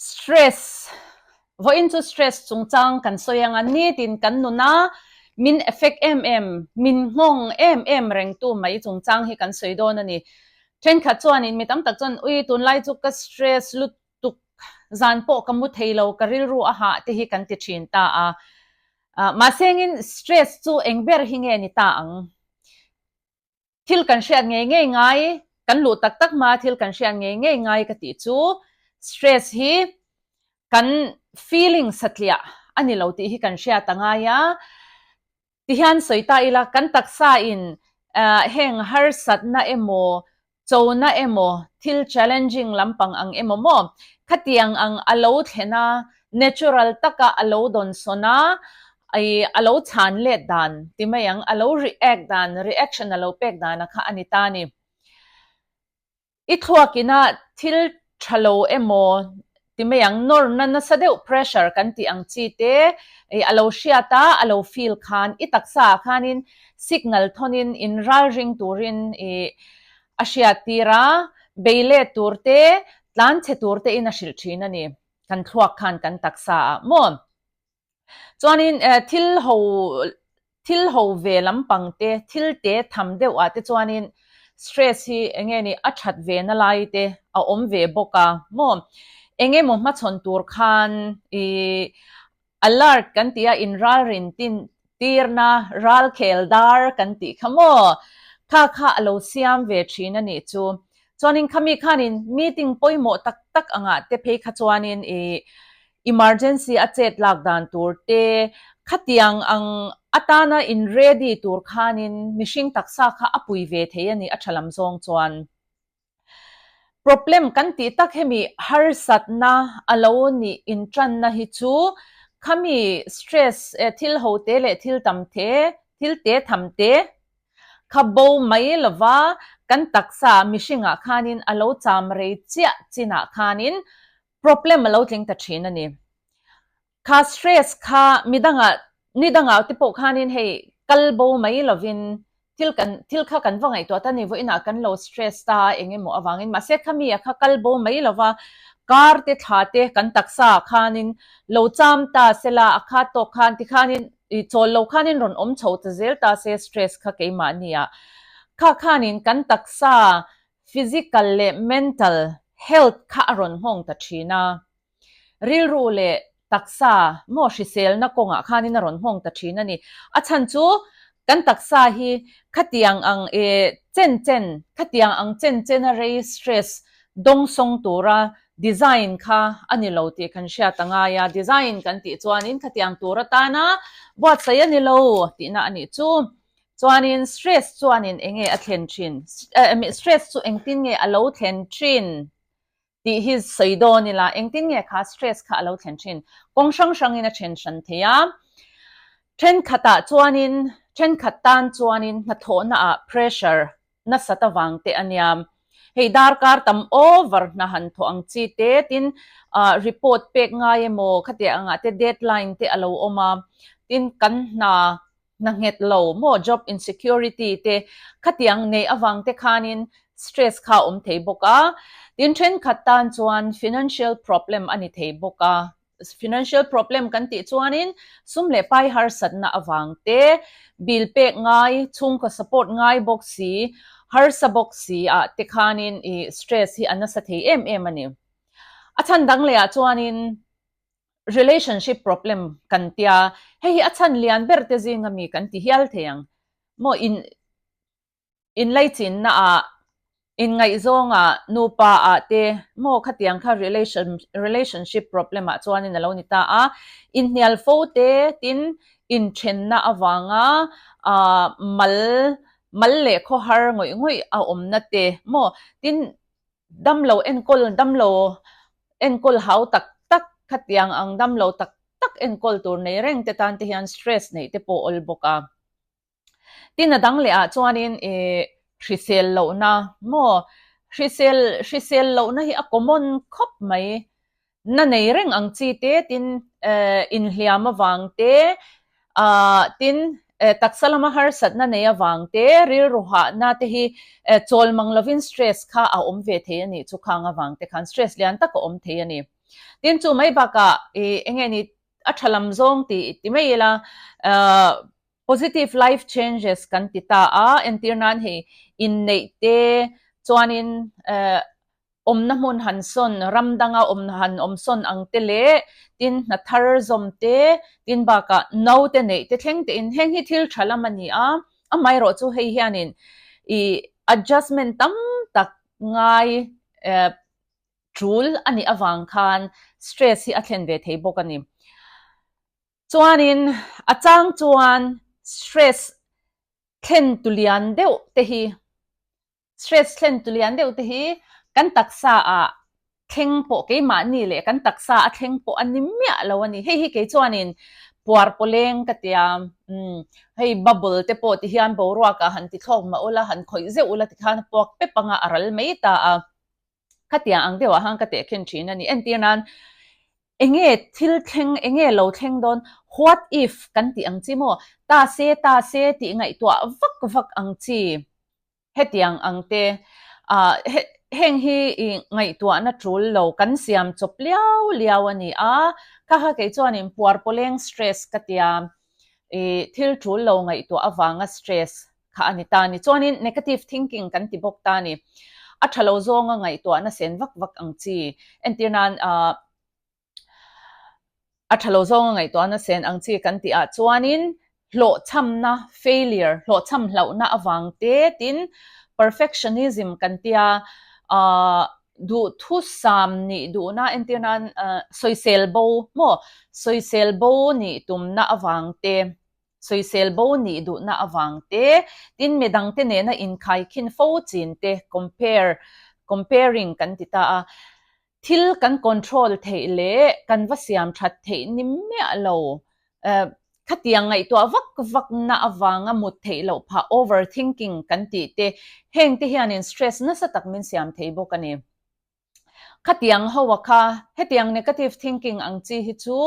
Stress, Vawiin chu stress chungchang kan sawi anga nitin kan nuna min effect em em, min nghawng em em rengtu mai chungchang hi kan sawi dawn a ni. Thenkhat chuanin mi tam tak chuan ui tunlai chu ka stress lutuk, zan pawh ka mu thei lo, ka rilru a hah te hi kan ti thin ta a. Mahsengin stress chu eng ber hi nge ni ta ang? Thil kan hriat ngei ngei ngai, kan luh tak tak hma thil kan hriat ngei ngei ngai ka tih chu stress hi kan feeling satliah a ni lo tih hi kan hriat a ngai a. Tihian sawi ta ila kan taksa in heng harsatna emaw chona emaw thil challenging lampang ang emaw maw khatiang ang a lo thlen a natural taka a lo dawnsawn a I a lo chhan let dan ti mai ang, a lo react dan, reaction a lo pek dana kha a ni ta a ni. I thluakina thil tha lo emaw ti mai ang, nawrna nasa deuh pressure kan tih ang chi te i a lo hriat a, a lo feel khan i taksa ah khanin signal thawnin in ralring turin i a hriat tir a, bei let tur te, tlan chhe tur te in a hrilh thin a ni, kan thluak khan kan taksa ah maw. Chuanin thil ho thil ho ve lampang te, thil te tham deuh ah te chuanin stress hi eng nge ni a that ve na lai te a awm ve bawk a maw? Eng emaw hmachhawn tur khan ih alert kan tih a inralrin tin tirna ralkhel dar kan tih kha maw? Kha kha a lo siam ve thin a nih chu. Chuanin khami khanin meeting pawimawh tak tak angah te phei kha chuanin ih Emergency a chet lak dan tur te, khatiang ang atana in ready tur khanin mihring taksa kha a pui ve thei a ni a tha lam zawng chuan. Problem kan tih tak hemi harsatna a lo nih intanna hi chu khami stress thil ho te leh thil tam te, thil te tham te kha bo mai lova kan taksa mihringah khanin a lo cham rei chiah chinah khanin Problem a lo tling ta thin a ni. Kha stress kha midangah nidangah te pawh khanin hei kal bo mai lovin thil kan thil kha kan va ngaihtuah ta ni vawiinah kan lo stress ta a eng emaw avangin mahse khami a kha kal bo mai lova kar te thla te kan taksa ah khanin lo cham ta sela a kha tawk khan tikhanin i chawl lo khanin rawn awm chho ta zel ta se stress kha keimahni ah kha khanin kan taksa Physical leh mental health kha a rawn nghawng ta thin a. Rilru leh taksa maw hriselna kawngah khanin a rawn nghawng ta thin a ni. A chhan chu kan taksa hi khatiang ang e chen chen, khatiang ang chen chena rei stress dawngsawng tura design kha a ni lo tih kan hriat a ngai a. Design kan tih chuanin khatiang tur atana buatsaih a ni lo tihna a nih chu. Chuanin stress chuanin eng nge a thlen thin? Stress chu engtin nge a lo thlen thin tih hi sawi dawn ila, engtin nge kha stress kha a lo thlen thin? Kawng hrang hrangin a then hran thei a. Thenkhatah chuanin, thenkhat tan chuanin hnathawhnaah pressure nasat avang te a nia. Hei darkar tam over hna han thawh ang chi te, tin report pek ngai emaw khatiang angah te deadline te a lo awm a, tin kan hna hna nghet lo maw job insecurity te khatiang neih avang te khanin stress kha a awm thei bawk a, tin thenkhat tan chuan financial problem a ni thei bawk a, financial problem kan tih chuanin sum leh pai harsatna avang te, bill pek ngai, chhungkaw support ngai bawk si, harsa bawk si ah te khanin ih stress hi a nasa thei em em a ni. A chhan dang leh ah chuanin Relationship problem kan tia, hei hi a chhan lian ber te zinga mi kan ti hial thei ang maw in inlaichinna ah inngaihzawng ah nupa ah te maw khatiang kha relation relationship problem ah chuanin a lo ni ta a, inhnial fo te tin inthenna avanga ah mal mal leh khawhar ngawih ngawih a awmna te maw tin Damlo enkawl damlo enkawl hau tak tak khatiang ang damlo tak tak enkawl tur nei reng te tan te hian stress neih te pawh awl bawk a. Tin a dang leh ah chuanin ih hrisel lohna maw hrisel hrisel lohna hi a common khawp mai. Na nei reng ang chi te tin inhliam avang te tin taksa lama harsatna nei avang te rilru hahna te hi chawl mang lovin stress kha a awm ve thei a nih chu khang avang te khan stress lian tak a awm thei a ni. Tin chu mai bakah ih eng nge ni a tha lam zawng tih ti mai ila ah positive life changes kan ti ta a, entir nan hei inneih te chuanin eh awmna hmun han sawn, ram danga awmna han awm sawn ang te leh tin hna thar zawm te, tin bakah naute neih te thleng tein heng hi thil tha lam a ni a, amaherawh chu hei hianin ih adjustment tam tak ngai eh tul a nih avang khan stress hi a thlen ve thei bawk a ni. Chuanin a chang chuan stress thlen tu lian deuh te hi Stress thlen tu lian deuh te hi kan taksa ah thleng pawh keimahni leh kan taksa a thleng pawh a ni miah lo a ni. Hei hi kei chuanin puar pawleng ka tia, umm hei bubble te pawh ti hian boruak ah han ti thlawk mah ula, han khawih zeuh ula tikhan a puak pep anga a ral mai ta a. Khatiang ang deuhah khan ka tehkhin thin a ni. Entir nan enge thil thleng, enge lo thleng dawn, what if kan tih ang chi maw? Ta se, ta se tih ngaihtuah vak vak ang chi. Hetiang ang te, ah heng hi i ngaihtuahna tul lo kan siam chawp liau liau a ni a, kha kha kei chuanin puar pawleng stress ka tia, i thil tul lo ngaihtuah avanga stress kha a ni ta a ni. Chuanin negative thinking kan ti bawk ta a ni. A tha lo zawnga ngaihtuahna sen vak vak ang chi, entir nan ah A tha lo zawnga ngaihtuahna sen ang chi kan tih ah chuanin hlawhchhamna, failure, hlawhchham hlauhna avang te tin perfectionism kan tia ah duhthusam nih duhna entir nan sawisel bo maw sawisel bo nih tumna avang te sawisel bo nih duhna avang te tin midangte nena inkhaikhin fo chin te compare comparing kan ti ta a. Thil kan control theih leh kan va siam that theih ni miah lo. Khatiang ngaihtuah vak vak na avanga mut theih loh phah over thinking kan tih te heng te hianin stress nasa tak min siam thei bawk a ni. Khatiang ho a kha hetiang negative thinking ang chi hi chu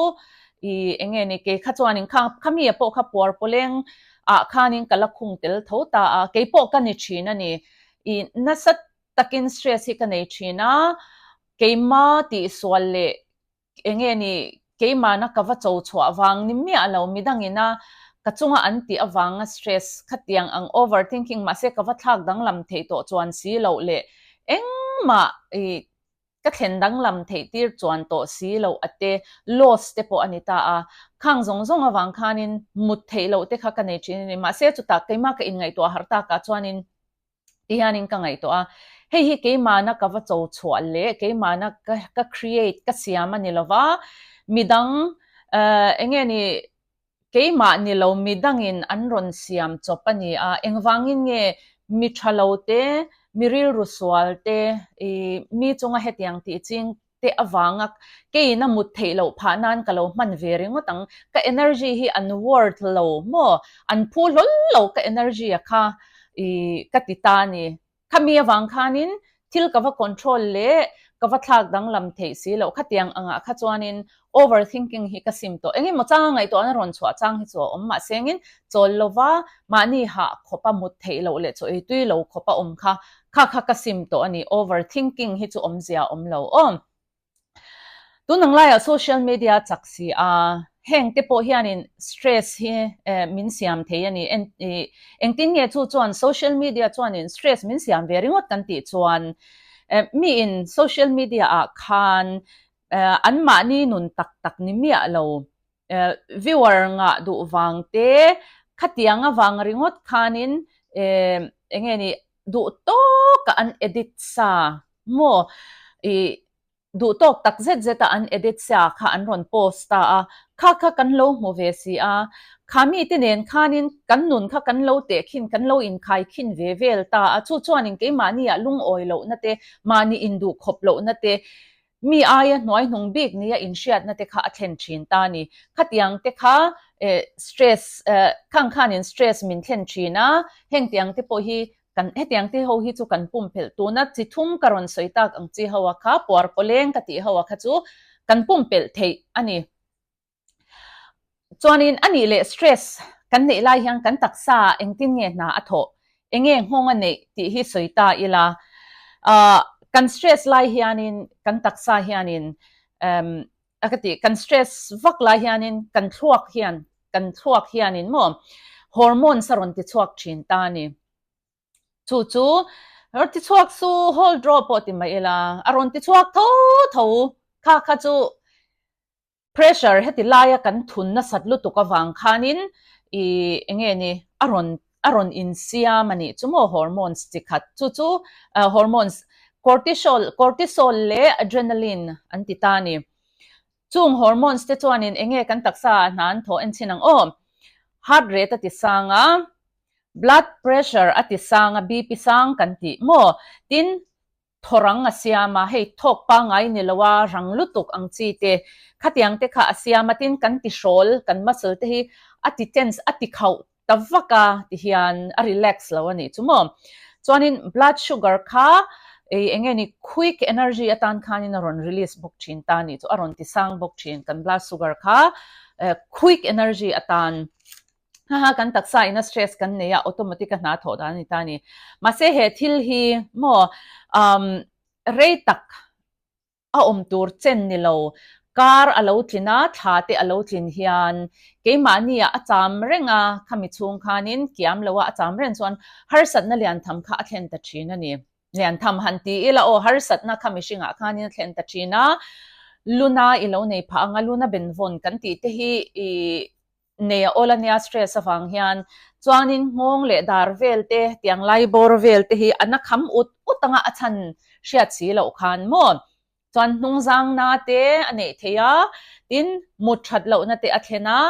i enge ni kei kha chuanin kha khami a pawh kha puar pawleng ah khanin ka la khung tel tho ta a kei pawh ka ni thin a ni. I nasa takin stress hi ka nei thin a, keima tihsual leh enge ni keimahna ka va cho chhuah vang ni miah lo, midangin a ka chunga an tih avanga stress khatiang ang over thinking mahse ka va thlak danglam theih tawh chuan si loh leh engmah i ka thlen danglam theih tir chuan tawh si loh a te loss te pawh a ni ta a, khang zawng zawng avang khanin mut theih loh te kha ka nei thin a ni mahse chutah keimah ka inngaihtuah harh takah chuanin Ti hianin ka ngaihtuah a, hei hi keimahna ka va cho chhuah leh keimahna ka ka create ka siam a ni lo va, midang eh eng nge ni keimah ni lo midangin an rawn siam chawp a ni a, engvangin nge mi tha lo te, mi rilru sual te, ih mi chunga hetiang tih ching te avanga keiin a mut theih loh phah nan ka lo hman ve ringawt ang, ka energy hi an worth lo maw, an phu hlawl lo ka energy a kha i ka ti ta a ni. Khami avang khanin thil ka va control leh ka va thlak danglam theih si loh khatiang angah kha chuanin over thinking hi ka sim tawh. Engemaw changa ngaihtuahna rawn chhuah chang hi chu a awm mahsengin chawl lova mahni hah khawpa mut theih loh leh chaw ei tui lo khawpa awm kha Kha kha ka sim tawh a ni, over thinking hi chu awmzia a awm lo aw. Tun ang laiah social media chak si a, heng te pawh hianin stress hi min siam thei a ni. Engtin nge chu chuan social media chuanin stress min siam ve ringawt kan tih chuan miin social media ah khan anmahni nun tak tak ni miah lo viewer ngah duh vang te khatiang avang ringawt khanin eng nge ni duh tawka an edit sa maw ih duh tawk tak zet zet a an edit sa kha an rawn post ta a kha kha kan lo hmu ve si a kha mite nen khanin kan nun kha kan lo tehkhin kan lo inkhaikhin ve vel ta a chu chuanin keimahni ah lungawi lohna te mahni induh khawp lohna te Mi aia hnuaihnung bik nia inhriatna te kha a thlen thin ta a ni. Khatiang te kha stress khang khanin stress min thlen thin a, hengtiang te pawh hi kan hetiang te ho hi chu kan pumpelh tuna chi thum ka rawn sawi tak ang chi ho a kha puar pawleng ka tih ho a kha chu kan pumpelh theih a ni. Chuanin a nih leh stress kan neih lai hian kan taksa ah engtin nge hna a thawh, enge nghawng a neih tih hi sawi ta ila. Ahh kan stress lai hianin kan taksa hianin A ka ti, kan stress vak lai hianin kan thluak hian, kan thluak hianin maw hormones a rawn ti chhuak thin ta a ni. Chu chu rawn ti chhuak su hold draw pawh ti mai ila, a rawn ti chhuak tho tho kha kha chu Pressure heti laia kan thun nasat lutuk avang khanin i enge ni a rawn a rawn insiam a nih chu maw hormones chi khat chu chu hormones cortisol cortisol leh adrenaline an ti ta a ni. Chung hormones te chuanin enge kan taksa ah hna an thawh en chhin ang aw. Heart rate a ti sang a, blood pressure a ti sang a, BP sang kan tih maw tin Thaw rang a siam a, hei thawk pangngai ni lo a, rang lutuk ang chi te, khatiang te kha a siam a, tin kan ti hrawl, kan muscle te hi a ti tense, a ti khauh ta vak a ti hian a relax lo a nih chu maw. Chuanin blood sugar kha ei eng nge ni quick energy atan khanin a rawn release bawk thin ta a nih chu, a rawn ti sang bawk thin kan blood sugar kha quick energy atan. Haha kan taksa ina stress kan nei a automatic a hna thawh dan a ni ta a ni. Mahse he thil hi maw um rei tak a awm tur chen ni lo kar a lo tlin a thla te a lo tlin hian keimahni ah a cham reng a khami chhung khanin kiam lo a a cham reng chuan harsatna lian tham kha a thlen ta thin a ni. Lian tham han ti ila aw harsatna kha mihringah khanin a thlen ta thin a luna i lo nei phah ang a luna benvawn kan tih te hi i Nei a awl a nia stress avang hian chuanin nghawng leh dar vel te tiang lai bawr vel te hi a na kham ut ut anga a chhan hriat si loh khan maw chuan hnungzang na te a neih theih a tin mut that lohna te a thlen a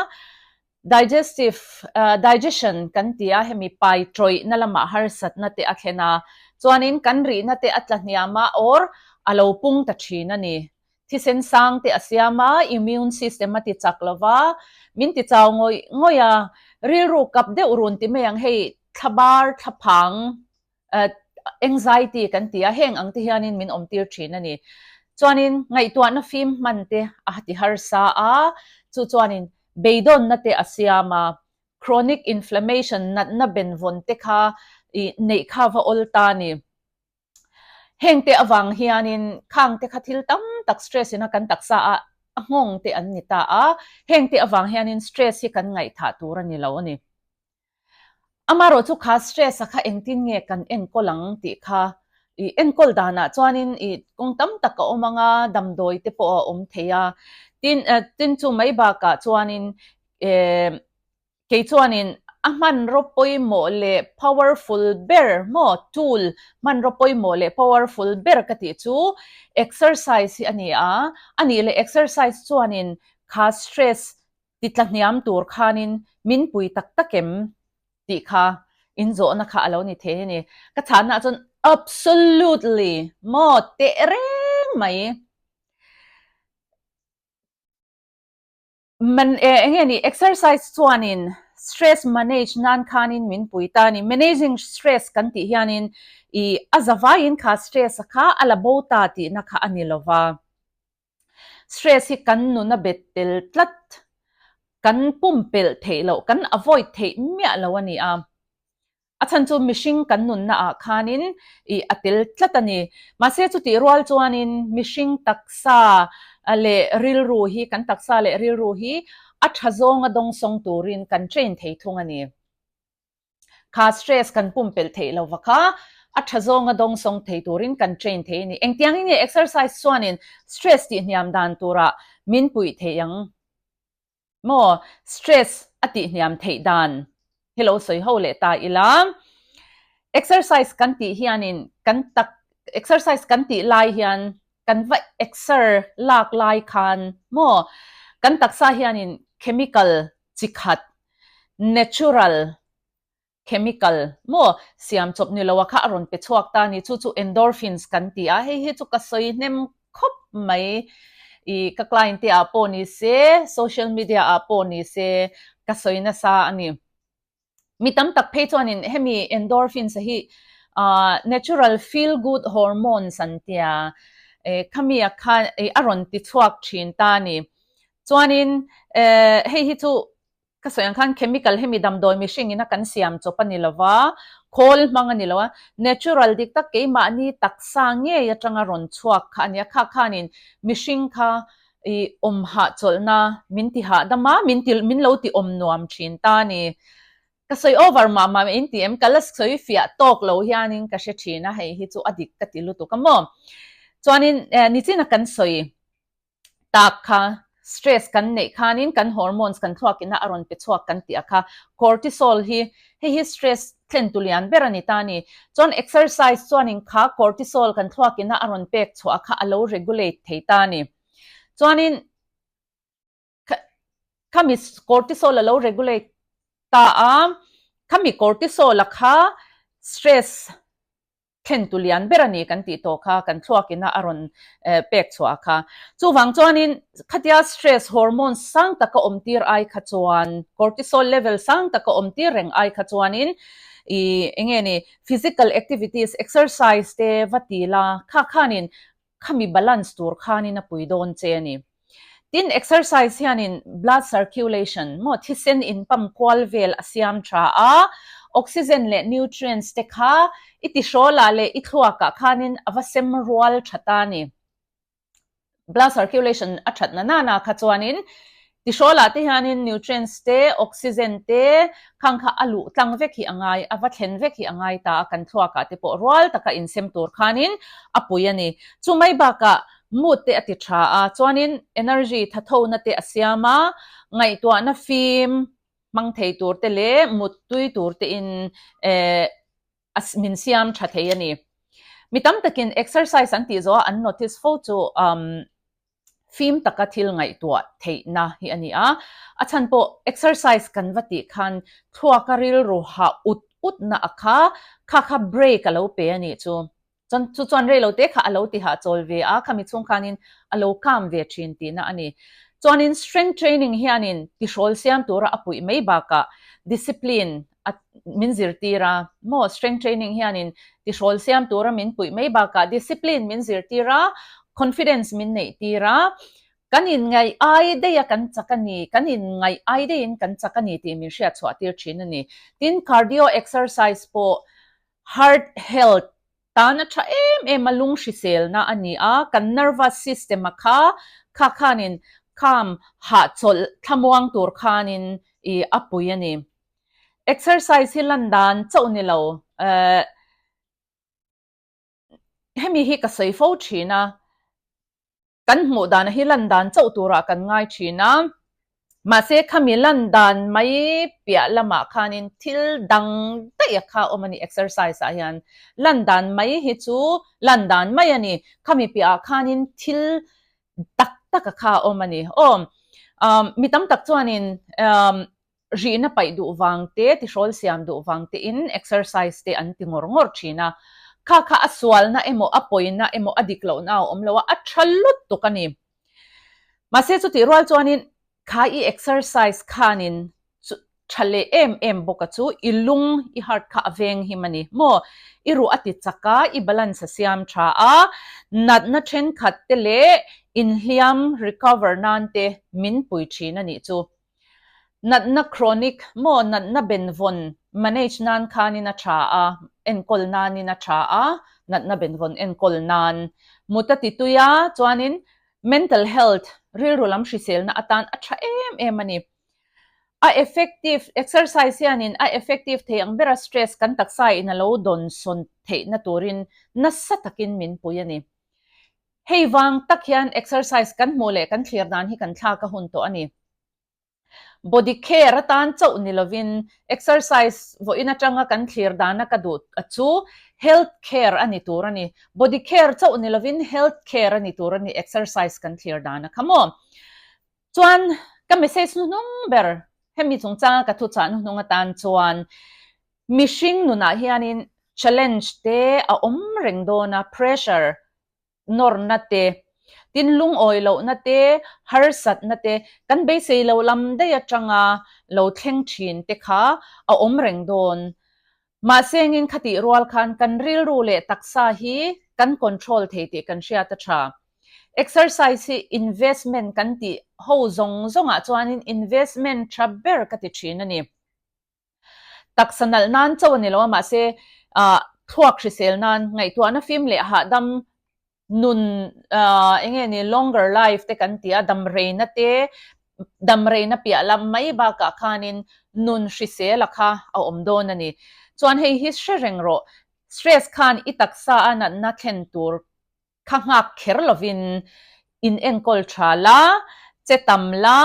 digestive digestion kan ti a hemi pai tawih na lamah harsatna te a thlen a chuanin kan rihna te a tla hniam a or a lo pung ta thin a ni. Thisen sang te a siam a, immune system a ti chak lo va, min ti chau ngawih ngawih a, rilru kap deuh run ti mai ang hei thlabar thlaphang anxiety kan ti a, heng ang te hianin min awm tir thin a ni. Chuanin ngaihtuahna fim hman te a ti harsa a, chu chuanin beidawnna te a siam a, chronic inflammation natna benvawn te kha ih neih kha va awl ta a ni. Heng te avang hianin khang te kha thil tam tak stress ina kan taksa a a nghawng te an ni ta a, heng te avang hianin stress hi kan ngaihthah tur a ni lo a ni. Amaherawh chu kha stress a kha engtin nge kan enkawl ang tih kha i enkawl danah chuanin i kawng tam tak a awm ang a, damdawi te pawh a awm thei a, tin tin chu mai bakah chuanin eh Kei chuanin a hmanraw pawimawh leh powerful ber maw, tool hmanraw pawimawh leh powerful ber ka tih chu exercise hi a ni a, a nih leh exercise chuanin kha stress ti tla hniam tur khanin min pui tak tak em tih kha inzawhna kha a lo ni thei a ni. Ka chhanna chuan absolutely maw tehreng mai. Man e enge ni exercise chuanin stress manage nan khanin min pui ta a ni. Managing stress kan tih hianin i a zavaiin kha stress a kha a la bo ta tihna kha a ni lova. Stress hi kan nun a bet tel tlat, kan pumpelh theih loh, kan avoid theih miah lo a ni a. A chhan chu mihring kan nunna ah khanin ih a tel tlat a ni. Mahse chutih rual chuanin mihring taksa leh rilru hi, kan taksa leh rilru hi a tha zawnga dawngsawng turin kan train thei thung a ni. Kha stress kan pumpelh theih lova kha a tha zawnga dawngsawng thei turin kan train thei a ni. Engtiangin nge exercise chuanin stress tihhniam dan turah min puih theih ang? Maw stress a tih hniam theih dan hi lo sawi ho leh ta ila. Exercise kan tih hianin kan tak exercise kan tih lai hian kan va exer lak lai khan maw kan taksa hianin chemical chi khat natural chemical maw siam chawp ni lo a kha a rawn pe chhuak ta a ni, chu chu endorphins kan ti a, hei hi chu ka sawi hnem khawp mai i ka client te ah pawh ni se social media ah pawh ni se ka sawi nasa a ni. Mi tam tak phei chuanin hemi endorphins hi ah natural feel good hormones an tia eh khami a kha a rawn ti chhuak thin ta a ni. Chuanin eh hei hi chu Ka sawi ang khan chemical hemi damdawi mihring ina kan siam chawp a ni lova, Khawl hmang a ni lo a, natural dik tak keimahni taksa ngei atanga rawn chhuak kha a nia, kha khanin mihring kha i awm hahchawlhna min ti hahdam a, min ti min lo ti awm nuam thin ta a ni. Ka sawi over mah mah in ti em, ka la sawi fiah tawk lo hianin ka hre thin a, hei hi chu a dik ka ti lutuk a maw. Chuanin nichina kan sawi tak kha stress kan neih khanin kan hormones kan thluak ina a rawn pe chhuak kan tih a kha cortisol hi hei hi stress thlen tu lian ber a ni ta a ni. Chuan exercise chuanin kha cortisol kan thluak ina a rawn pek chhuah kha a lo regulate thei ta a ni. Chuanin khami cortisol a lo regulate ta a, khami cortisol a kha stress thlen tu lian ber a ni kan tih tawh kha kan thluak ina a rawn pek chhuah kha. Chuvang chuanin khatia stress hormone sang taka awm tir ai kha chuan cortisol level sang taka awm tir reng ai kha chuanin i enge ni physical activities exercise te va ti la kha khanin khami balance tur khanin a pui dawn che a ni. Tin, exercise hianin blood circulation, maw thisen in pump kual vel a siam tha a, oxygen leh nutrients te kha i tihrawlah leh i thluakah khanin a va sem rual tha ta a ni. Blood circulation a that na nana kha chuanin Tihrawlah te hianin nutrients te, oxygen te khang kha a luh tlang vek hi a ngai, a va thlen vek hi a ngai ta a, kan thluakah te pawh rual taka insem tur khanin a pui a ni. Chu mai bakah mood te a ti tha a, chuanin energy thathona te a siam a, ngaihtuahna fim hmang thei tur te leh mut tui tur tein eh a min siam tha thei a ni. Mi tam takin exercise an tih zawh a an notice fo chu umm fim taka thil ngaihtuah theihna hi a ni a, a chhan pawh exercise kan va tih khan thluaka rilru hah ut utna a kha, kha kha break a lo pe a nih chu. Chuan chu chuan rei lo te kha a lo ti hahchawl ve a, khami chhung khanin a lo calm ve thin tihna a ni. Chuanin strength training hianin tihrawl siam tura a puih mai bakah discipline a min zirtir a, maw strength training hianin tihrawl siam tura min puih mai bakah discipline min zirtir a, confidence min neih tir a, kan inngaih ai daih a kan chak a ni, kan inngaih ai daihin kan chak a ni tih min hriat chhuah tir thin a ni. Tin, cardio exercise pawh heart health tan a tha em em a, lung hriselna a ni a, kan nervous system a kha kha khanin kham hahchawlh thlamuang tur khanin i a pui a ni. Exercise hi lan dan chauh ni lo, eh, hemi hi ka sawi fo thin a, kan hmuh dan hi lan dan chauh turah kan ngai thin a, mahse khami lan dan mai piah lamah khanin thil dang daih a kha awm a ni exercise ah hian lan dan mai hi chu lan dan mai a ni, khami piah ah khanin thil tak tak a kha awm a ni. Aw, mi tam tak chuanin Rihna paih duh vang te, tihrawl siam duh vang tein exercise te an ti ngawr ngawr thin a. Kha kha a sualna emaw, a pawina emaw, a dik lohna a awm lo a, a tha lutuk a ni. Mahse chutih rual chuanin kha i exercise khanin chu tha leh em em bawk a chu i lung, i heart kha a veng him a ni maw? I ruh a ti chak a, i balance a siam tha a, natna thenkhat te leh inhliam recover nan te min pui thin a nih chu. Natna chronic maw natna benvawn manage nan khanin a tha a, enkawl nanin a tha a, natna benvawn enkawl nan mut a ti tui a, chuanin mental health rilru lam hriselna atan a tha em em a ni. A effective exercise hianin a effective thei ang bera stress kan taksa in a lo dawnsawn theihna turin nasa takin min pui a ni. Hei vang tak hian exercise kan hmuh leh kan thlir dan hi kan thlak a hun tawh a ni. Body care atan chauh ni lovin exercise vawiin atanga kan thlir dana ka duh chu health care a ni tur a ni. Body care chauh ni lovin health care a ni tur a ni exercise kan thlir dana kha maw. Chuan ka message hnuhnung ber hemi chungchanga ka thuchah hnuhnung atan chuan Mihring nunah hianin challenge te a awm reng dawn a, pressure nawrna te, tin lungawi lohna te, harsatna te, kan beisei lo lam daih atanga lo thleng thin te kha a awm reng dawn. Mahse engin khatih rual khan kan rilru leh taksa hi kan control thei tih kan hriat a tha. Exercise hi investment kan tih ho zawng zawngah chuanin investment tha ber ka ti thin a ni. Taksa nalh nan chauh a ni lo a, mahse thluak hrisel nan ngaihtuahna fim leh hahdam nun eng nge ni longer life te kan ti a, damreina te damreina piah lam mai bakah khanin nun hrisel a kha a awm dawn a ni. Chuan hei hi hre reng rawh, stress khan i taksa a natna thlen tur kha nghak kher lovin in enkawl tha la, che tam la,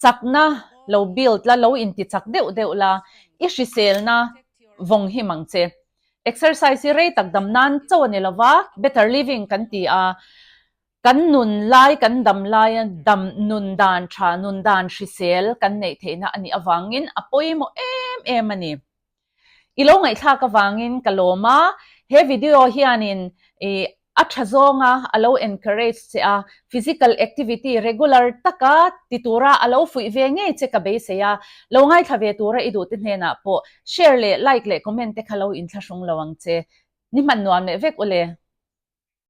chakna lo build la, lo inti chak deuh deuh la, i hriselna vawng him ang che. Exercise hi rei tak dam nan chauh a ni lova, better living kan ti a, kan nun lai, kan dam laia dam nun dan tha, nun dan hrisel kan neih theihna a nih avangin a pawimawh em em a ni. I lo ngaihthlak avangin ka lawm a, he video hianin i a tha zawnga a lo encourage che a, physical activity regular taka ti tura a lo fuih ve ngei che ka beisei a, lo ngaithla ve tura i duhte hnenah pawh share leh like leh comment te kha lo inthlahrung lo ang che. Ni hman nuam leh vek u le.